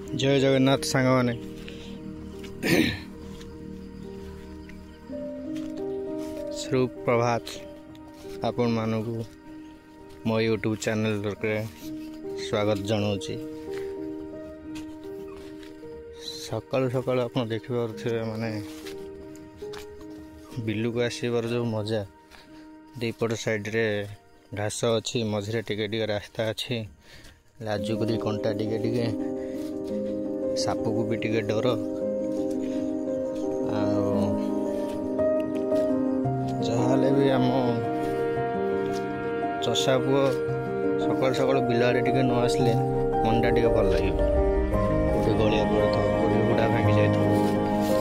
ଜୟ ଜଗନ୍ନାଥ ସାଙ୍ଗମାନେ। ସୁପ୍ରଭାତ, ଆପଣମାନଙ୍କୁ ମୋ ୟୁଟ୍ୟୁବ୍ ଚ୍ୟାନେଲ୍ରେ ସ୍ୱାଗତ ଜଣାଉଛି। ସକାଳୁ ସକାଳୁ ଆପଣ ଦେଖିପାରୁଥିବେ, ମାନେ ବିଲକୁ ଆସିବାର ଯେଉଁ ମଜା। ଦୁଇପଟ ସାଇଡ଼୍ରେ ଘାସ ଅଛି, ମଝିରେ ଟିକେ ଟିକେ ରାସ୍ତା ଅଛି, ଲାଜୁକୁରି କଣ୍ଟା ଟିକେ ଟିକେ, ସାପକୁ ବି ଟିକେ ଡର। ଆଉ ଯାହାହେଲେ ବି ଆମ ଚଷା ପୁଅ ସକାଳୁ ସକାଳୁ ବିଲ ଆଡ଼େ ଟିକେ ନ ଆସିଲେ ମନଟା ଟିକେ ଭଲ ଲାଗିବ। କେଉଁଠି ଗଳିଆ ପଡ଼ୁଥିବ, କେଉଁଠି ହୁଡ଼ା ଭାଙ୍ଗି ଯାଇଥିବ,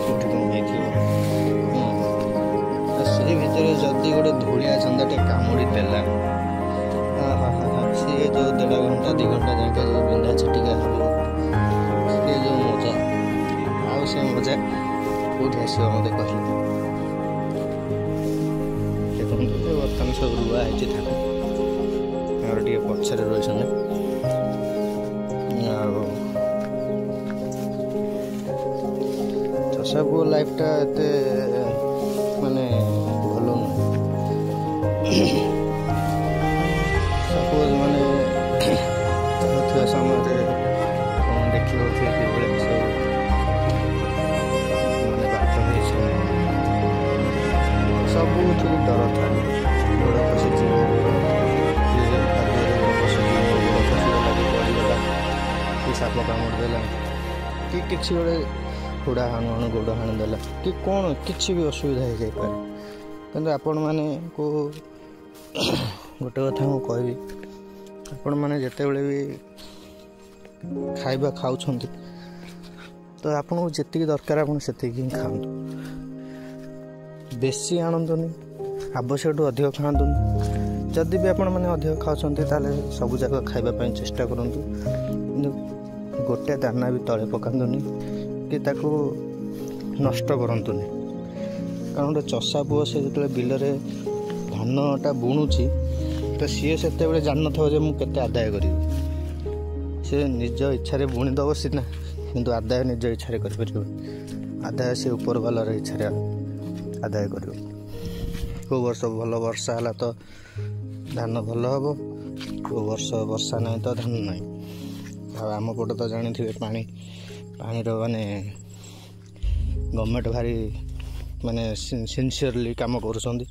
କେଉଁଠି କ'ଣ ହେଇଥିବ। ସେଇ ଭିତରେ ଯଦି ଗୋଟେ ଧୂଳିଆ ଚନ୍ଦାଟେ କାମୁଡ଼ି ଦେଲା, ସିଏ ଯେଉଁ ଦେଢ଼ ଘଣ୍ଟା 2 ଘଣ୍ଟା ଯାକେ ଯେଉଁ ବିନ୍ଧା ଛିଟିକା ହେବ, ସିଏ ଯେଉଁ ମଜା, ଆଉ ସେ ମଜା କେଉଁଠି ଆସିବ ମୋତେ କହିଲେ? ଦେଖନ୍ତୁ, ବର୍ତ୍ତମାନ ସବୁ ରୁଆ ହେଇଛି ଧାନ, ଆମର ଟିକେ ପଛରେ ରହିଛନ୍ତି। ଆଉ ଚଷା ପୁଅ ଲାଇଫଟା ଏତେ ମାନେ ଭଲ ନୁହେଁ। ସପୋଜ ମାନେ ଚାହୁଁଥିବା ସମୟରେ ଆପଣ ଦେଖିପାରୁଥିବେ କିଭଳି ସବୁ ମାନେ ବାଟ ହେଇଛି, ସବୁଥିରେ ଡର ଥାଏ। ଗୋଡ଼ ଖସିଯିବ, କି କାଦୁଅରେ ଗୋଡ଼ ଖସିଯିବ, ଗୋଡ଼ ଖସିଗଲା କି ପଡ଼ିଗଲା, କି ସାପ କାମୁଡ଼ି ଦେଲା, କି କିଛି ଗୋଟେ ହୁଡ଼ା ହାଣୁ ହାଣୁ ଗୋଡ଼ ହାଣିଦେଲା, କି କ'ଣ କିଛି ବି ଅସୁବିଧା ହେଇଯାଇପାରେ। କିନ୍ତୁ ଆପଣମାନଙ୍କୁ ଗୋଟେ କଥା ମୁଁ କହିବି, ଆପଣମାନେ ଯେତେବେଳେ ବି ଖାଇବା ଖାଉଛନ୍ତି ତ ଆପଣଙ୍କୁ ଯେତିକି ଦରକାର ଆପଣ ସେତିକି ହିଁ ଖାଆନ୍ତୁ, ବେଶୀ ଆଣନ୍ତୁନି, ଆବଶ୍ୟକଠୁ ଅଧିକ ଖାଆନ୍ତୁନି। ଯଦି ବି ଆପଣମାନେ ଅଧିକ ଖାଉଛନ୍ତି ତାହେଲେ ସବୁ ଯାକ ଖାଇବା ପାଇଁ ଚେଷ୍ଟା କରନ୍ତୁ, କିନ୍ତୁ ଗୋଟେ ଦାନା ବି ତଳେ ପକାନ୍ତୁନି କି ତାକୁ ନଷ୍ଟ କରନ୍ତୁନି। କାରଣ ଗୋଟେ ଚଷା ପୁଅ ସେ ଯେତେବେଳେ ବିଲରେ ଧାନଟା ବୁଣୁଛି ତ ସିଏ ସେତେବେଳେ ଜାଣିନଥିବ ଯେ ମୁଁ କେତେ ଆଦାୟ କରିବି। ସେ ନିଜ ଇଚ୍ଛାରେ ବୁଣିଦେବ ସିନା, କିନ୍ତୁ ଆଦାୟ ନିଜ ଇଚ୍ଛାରେ କରିପାରିବ? ଆଦାୟ ସେ ଉପର ବାଲାର ଇଚ୍ଛାରେ ଆଦାୟ କରିବ। କେଉଁ ବର୍ଷ ଭଲ ବର୍ଷା ହେଲା ତ ଧାନ ଭଲ ହେବ, କେଉଁ ବର୍ଷ ବର୍ଷା ନାହିଁ ତ ଧାନ ନାହିଁ। ଆଉ ଆମ ପଟେ ତ ଜାଣିଥିବେ ପାଣି, ପାଣିର ମାନେ ଗଭର୍ଣ୍ଣମେଣ୍ଟ ଭାରି ମାନେ ସିନସିୟରଲି କାମ କରୁଛନ୍ତି।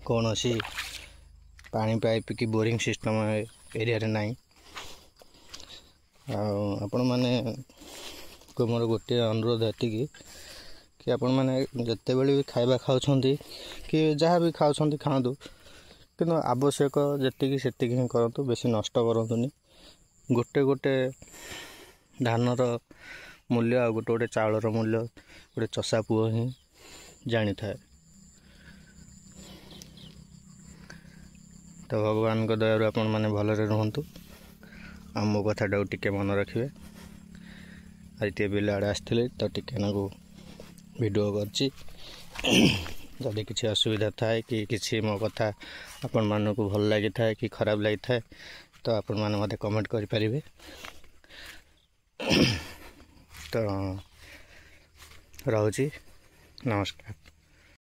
କୌଣସି ପାଣି ପାଇପ୍ କି ବୋରିଂ ସିଷ୍ଟମ୍ ଏରିଆରେ ନାହିଁ। ଆଉ ଆପଣମାନେ ମୋର ଗୋଟିଏ ଅନୁରୋଧ ଏତିକି କି ଆପଣମାନେ ଯେତେବେଳେ ବି ଖାଇବା ଖାଉଛନ୍ତି କି ଯାହା ବି ଖାଉଛନ୍ତି ଖାଆନ୍ତୁ, କିନ୍ତୁ ଆବଶ୍ୟକ ଯେତିକି ସେତିକି ହିଁ କରନ୍ତୁ, ବେଶୀ ନଷ୍ଟ କରନ୍ତୁନି। ଗୋଟେ ଗୋଟେ ଧାନର ମୂଲ୍ୟ ଆଉ ଗୋଟେ ଗୋଟେ ଚାଉଳର ମୂଲ୍ୟ ଗୋଟେ ଚଷା ପୁଅ ହିଁ ଜାଣିଥାଏ। ତ ଭଗବାନଙ୍କ ଦୟାରୁ ଆପଣମାନେ ଭଲରେ ରୁହନ୍ତୁ ଆଉ ମୋ କଥାଟାକୁ ଟିକେ ମନେ ରଖିବେ। ଆଜି ଟିକେ ବିଲ ଆଡ଼େ ଆସିଥିଲି ତ ଟିକେ ନାକୁ ଭିଡ଼ିଓ କରିଛି। ଯଦି କିଛି ଅସୁବିଧା ଥାଏ କି କିଛି ମୋ କଥା ଆପଣମାନଙ୍କୁ ଭଲ ଲାଗିଥାଏ କି ଖରାପ ଲାଗିଥାଏ ତ ଆପଣମାନେ ମୋତେ କମେଣ୍ଟ କରିପାରିବେ। ତ ରହୁଛି, ନମସ୍କାର।